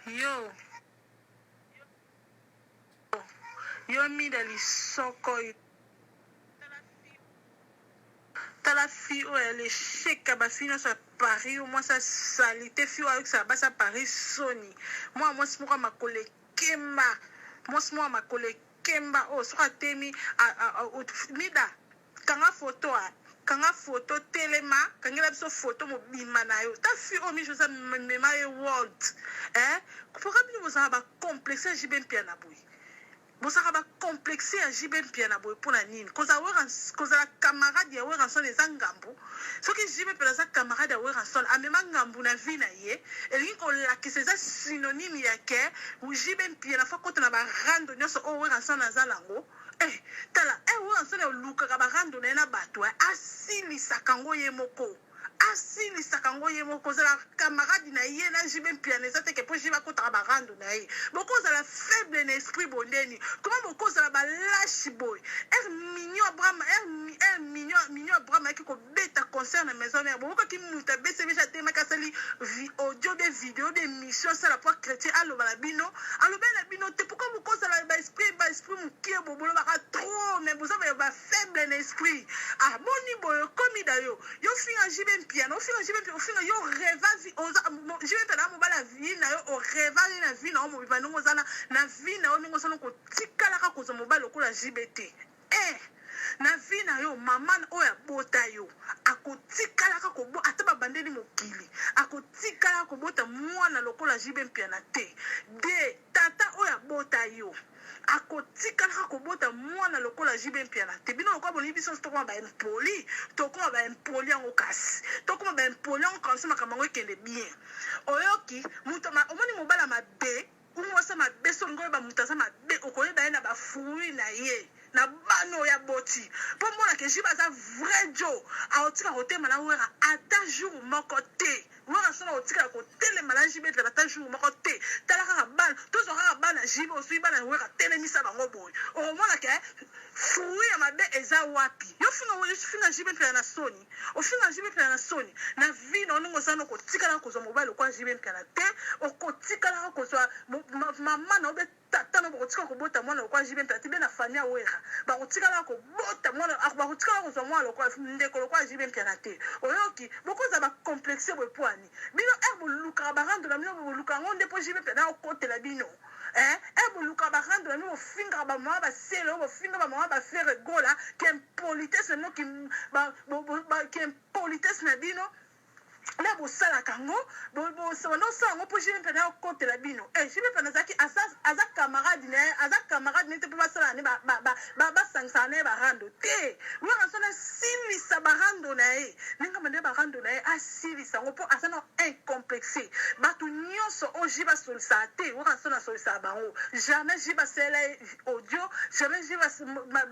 Yo yo mida lisoko yo. Tala fille oyo ya l'echec ya ba fille nyonso ya Paris yo mwasi ya salite fille oyo ayokisaka basi ya Paris soni mwana mwasi moko ya makolo ekemba mwasi moko ya makolo ekemba oyo soki atemi mida kanga photo a kanga photo telema kangela biso photo mobimba na yo ta fille oyo mi Jose mema ye world eh pourquoi bino bozala ba complexe ya JB Mpiana boye Bozalaka ba complexe ya JB Mpiana boye pona nini? Kozala werra kozala camarade ya Werrason eza ngambu? Soki JB Mpiana aza camarade ya Werrason amema ngambu na vie na ye elingi kolakisa eza synonyme ya ke JB Mpiana faut akota na ba rando nionso oyo Werrason aza nango eh tala eh Werrason alukaka ba rando na ye na batu eh asilisaka ngo ye moko. Asilisaka ngo ye moko kozala camarade na ye na JB Mpiana eza te ke po JB akotaka ba rando na ye. Bokozala faible na esprit boye ndeni? Comment bokozala ba lache boye? Heure Mignon Abraham heure heure Mignon Mignon Abraham ayaki kobeta concert na maison mère boyokaki mutu ya BCBG atelemaki asali vi audio bien video bien emission asala po chretien aloba na bino alobeli na bino te pourquoi bokozala ba esprit ba esprit mukie boye bolobaka trop mais boza ba faible na esprit ah boni boye okomi da yo Yo finga JB Mpiana, ofinga JB Mpiana, ofinga yo reva vie oza JB Mpiana mobala vie na yo o reva ye na vie na yo mobimba ndenge oza na na vie na yo ndenge oza na kotikalaka kozwa mobali lokola JB te. Eh na vie na yo mama oyo abota yo akotikalaka kobo ata babandeli mokili akotikalaka kobota mwana lokola JB Mpiana te. De tata oyo abota yo akotikalaka kobota mwana lokola JB Mpiana te. Bino lokola bolingi biso nionso tokoma ba impoli, tokoma ba impoli yango kasi. Tokoma ba impoli yango comme ça makambo yango ekende bien. Oyoki? Moto ma, omoni mobali ya mabe ou mwasi ya mabe soki olingi oyeba moto aza mabe okoyeba ye na ba fruits na ye, na bana oyo aboti. Po omona ke JB aza vrai djo, akotika kotema na Werra ata jour moko te. Werrason akotikala kotelema na JB Mpiana ata jour moko te. Tala kaka bana, tozwa kaka bana JB osui bana Werra telemisa bango boye. Okomona ke fruit ya mabe eza wapi. Yo finga finga JB Mpiana na soni. Ofinga JB Mpiana na soni. Na vie na yo ndenge oza na okotikalaka kozwa mobali lokola JB Mpiana te. Okotikalaka kozwa mama na yo Tata no bokotika kobota mwana lokola JB Mpiana ti be na famille ya Werra bakotikala kobota mwana bakotikala kozwa mwana lokola ndeko lokola JB Mpiana te oyoki bokozala ba complexe boye poani bino heure bolukaka ba rando na bino bolukaka yango nde po JB Mpiana akotela bino eh heure bolukaka ba rando na bino bofingaka ba mama ba sele bofinga ba mama ba Ferre Gola ki impolitesse na bino ki ba, ba, ki impolitesse na bino na bosalaka yango banda osala yango mpo JB Mpiana akotela bino eh JB Mpiana azalaki aza camarade na ye aza camarade na ye te mpo basalaka ne basangisaka na ye barando te Werrason asilisa barando na ye ndenge abanda barando na ye asilisa yango mpo aza na incomplexe bato nyonso oyo JB asolisaka te Werrason asolisaka bango jamais JB asalela ye audio jamais JB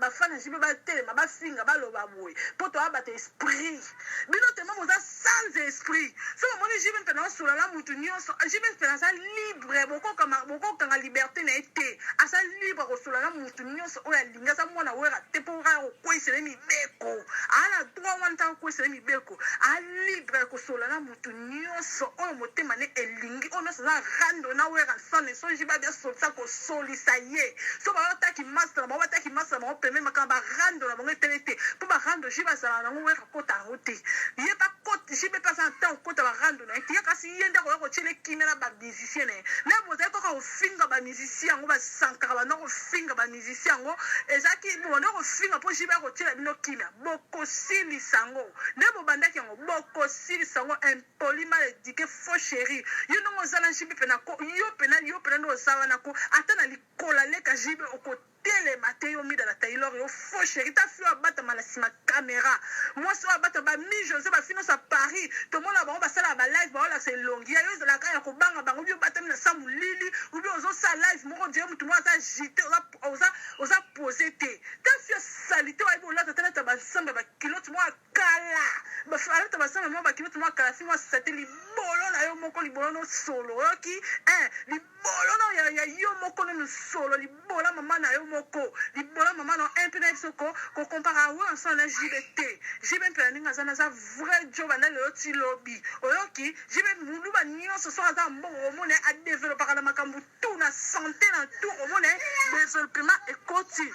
bafana JB batelema bafinga baloba boye mpo toya bato esprit Bino tellement boza sans esprit. Soki omoni JB Mpiana azosola na mutu nionso, JB Mpiana aza libre, bokokanga liberte na ye te. Aza libre kosola na mutu nionso oyo alingi, aza mwana Werra te po aya kokweyisela ye mibeko. Aza na droit wana te akokweyisela ye mibeko. Aza libre ya kosola na mutu nionso oyo motema ne elingi, oyo nionso aza rando na Werrason, soki JB abi asolisa akosolisa ye. Soki bazo ta ki masta na bango, ba ta ki masta na bango pembeni, makambo ya ba rando na bango etali ye te. Po ba rando JB azalaka na yango Werra akota yango te. Ye pe akota, JB pe aza na temps kokota ba rando na ye te. Ye kasi ye nde akoya kotiela ye kimia na ba musiciens na ye. Mais bozali kaka kofinga ba musiciens yango, ba sankara banda kofinga ba musiciens yango, ezalaki bobanda kofinga po JB akotiela bino kimia. Bokosilisa yango. Nde bobandaki yango, bokosilisa yango impoli mal eduque faux cherie. Yo ndenge oza na JB pena ko, yo pena, yo pena nde oza wana ko, ata na likola leka JB oko telema te yo mida na taylor yo faux chérie ta fille abatama na sima camera mwasi oyo abatama ba mi jose ba fille nyonso ya paris tomona bango basalaka ba live baolakisa elongi ya yo ezalaka ya kobanga bango bi obatami na sa molili ubi ozosala live moko dire motu moko aza agite oza, oza pose te ta fille salite oyebi olata talata bansambe ba culotte moko kala alata basala mwa bakilo mwa kala fi mwa sate libolo na yo moko. libolo no solo oyoki eh libolo no ya, ya yo moko nanu solo libola mama na yo moko libola mama na un mpe na biso ko ko compare Werrason na JB te. JB mpe na ndenge aza naza vrai djo banda lelo ti lobi oyoki JB muluba nyonso soki aza mbongo omona a developaka na makambo tout na sante na tout omona developpement ekoti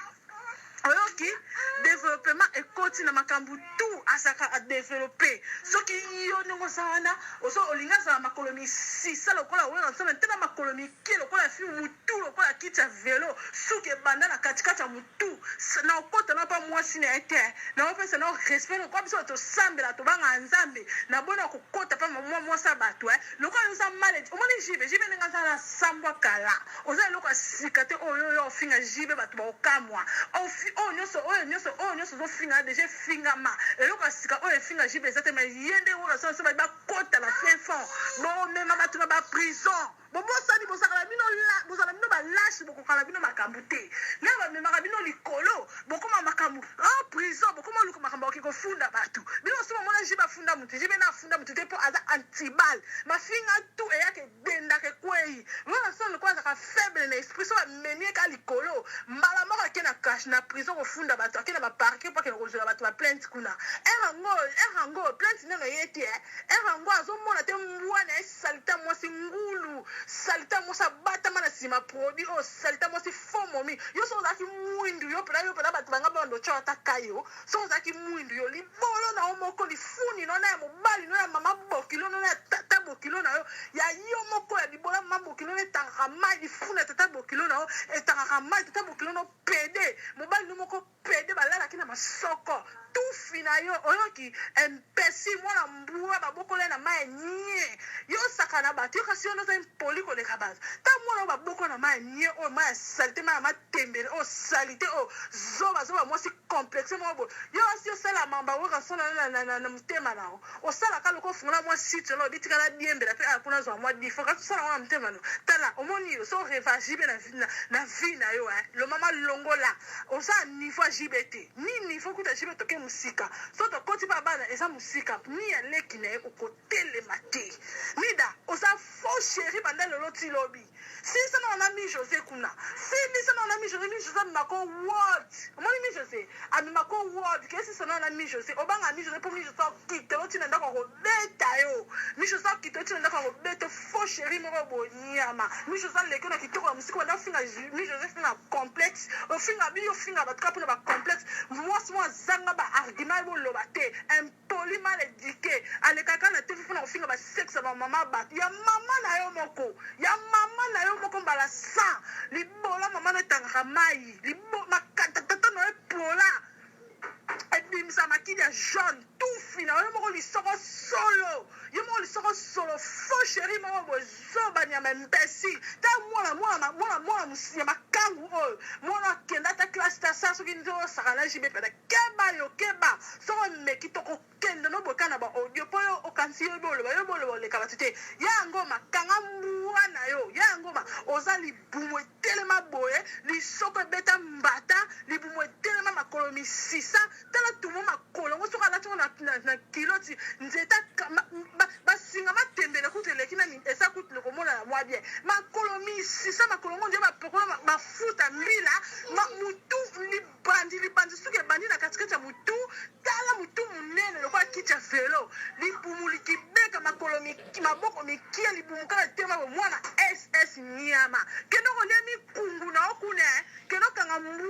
oyoki developpement ekoti na makambo tout azalaka a developpe soki yo ndenge oza wana ozo olingi azala makolo misisa lokola Werrason te na makolo mike lokola fi mutu lokola kiti ya velo suki ebanda na katikati ya mutu na okota na pa mwasi na ye te na opesa na respect lokola biso tosambela tobanga Nzambe na bona kokota pa mwa mwasi ya bato eh lokola yo oza mal omoni JB JB ndenge aza na sambwa kala oza eloko ya sika te oyo oyo ofinga JB bato bakokamwa oyo nyonso oyo nyonso oyo nyonso ozofinga deja efingama eloko ya sika oyo efinga JB eza te mais ye nde oyo so bakota na fin fond bomema bato na baprison bobosani bozalaka na bino bozala bino balache bokokala bino makambo te na bamemaka bino likolo bokoma makambo en prison bokoma luka makambo bakoki kofunda bato bino osi bomona JB afunda motu JB na afunda motu te mpo aza antibal mafinga tu eyaka edendaka ekwei Werrason lokola azalaka faible na esprit so bamemi ye ka likolo mbala moko ake na cash na prison kofunda bato ake na baparquet mpo akende kozwela bato baplainte kuna ere yango ere yango plainte nano ye te ere yango azomona te mbwa na ye salita mwasi ngulu salita mwasi abatama na nsima produit oyo salita mwasi faux momi yo so ozalaki mwindu yo mpena yo mpena bato banga bando tyo ata kayo so ozalaki mwindu yo libolo na yo moko lifuni no na ya mobali no ya mama bokilo no na ya tata bokilo na yo ya yo moko ya libola mama bokilo no etangaka mai lifuni ya tata bokilo na yo etangaka mai tata bokilo no pede mobali no moko pede balalaki na masoko tufi na yo oyoki mpesi mwana mbwa babokola na mai nie yo osaka na bato yo kasi yo noza impoli koleka bato ta mwana oyo babokola na mai nie oyo mai ya salite mai ya matembele oyo salite oyo zoba zoba mwasi complexe moko boye yo asi osala mamba Werrason na motema na yo osalaka lokola ofungola mwa site wana obi tikala diembela mpe mpona azwa mwa difo kasi osala ngo na motema no tala omoni yo so rêve JB na vie na yo lomama longola oza niveau ya JB te ni niveau kuta JB toke mosika so tokoti mpa bana eza mosika ni ya leki na ye okotelema te mida oza faux chéri banda lelo ti lobi silisa na wana mi José kuna silisa na wana mi José mi José amemako world omoni mi José amemako world ke silisa na wana mi José obanga mi José mpo mi José akita otina ndako akobeta yo mi José akita otina ndako akobeta faux chéri moko bonyama mi José aleki na kitoko ya mosika banda ofinga mi José finga complexe ofinga bi ofinga bato kaka mpona bacomplexe mwasi mo azanga baargument boloba te impoli mal éduqué alekaka na te mpona kofinga basexe ya bamama bato ya mama na yo moko ya mama na yo moko mbala 100 libola mama no etangaka mai tata na yo epola ebimisa makili ya jaune tufi na yo moko lisoko solo yo moko lisoko solo faux chéri moko boye zoba nyama imbécile ta mwana mwana mwana mwana ya makangu oyo mwana akenda ata classe ta sa soki nde osaka na JB pena keba yo keba soki omeki tokokende noboka na baaudio mpo yo okanisi yo boloba yo boloba oleka bato te ya ngoma kanga mbwa na yo ya ngoma oza libumu etelema boye lisoko ebeta mbata libumu etelema makolo misisa tala tumo makolo ngo soki alati ngo na kiloti nzeta basinga matembele kutu eleki na eza kutu lokomona na mwa bien makolo misisa makolo ngo nde bapokolo mafuta mbila mutu libandi libandi suki ebandi na katikati ya mutu tala mutu monene lokola kiti ya velo libumu likibeka makolo maboko mikie libumu kaka tema bo mwana ss nyama kende kolia mikungu na yo kuna kende okanga mbwa.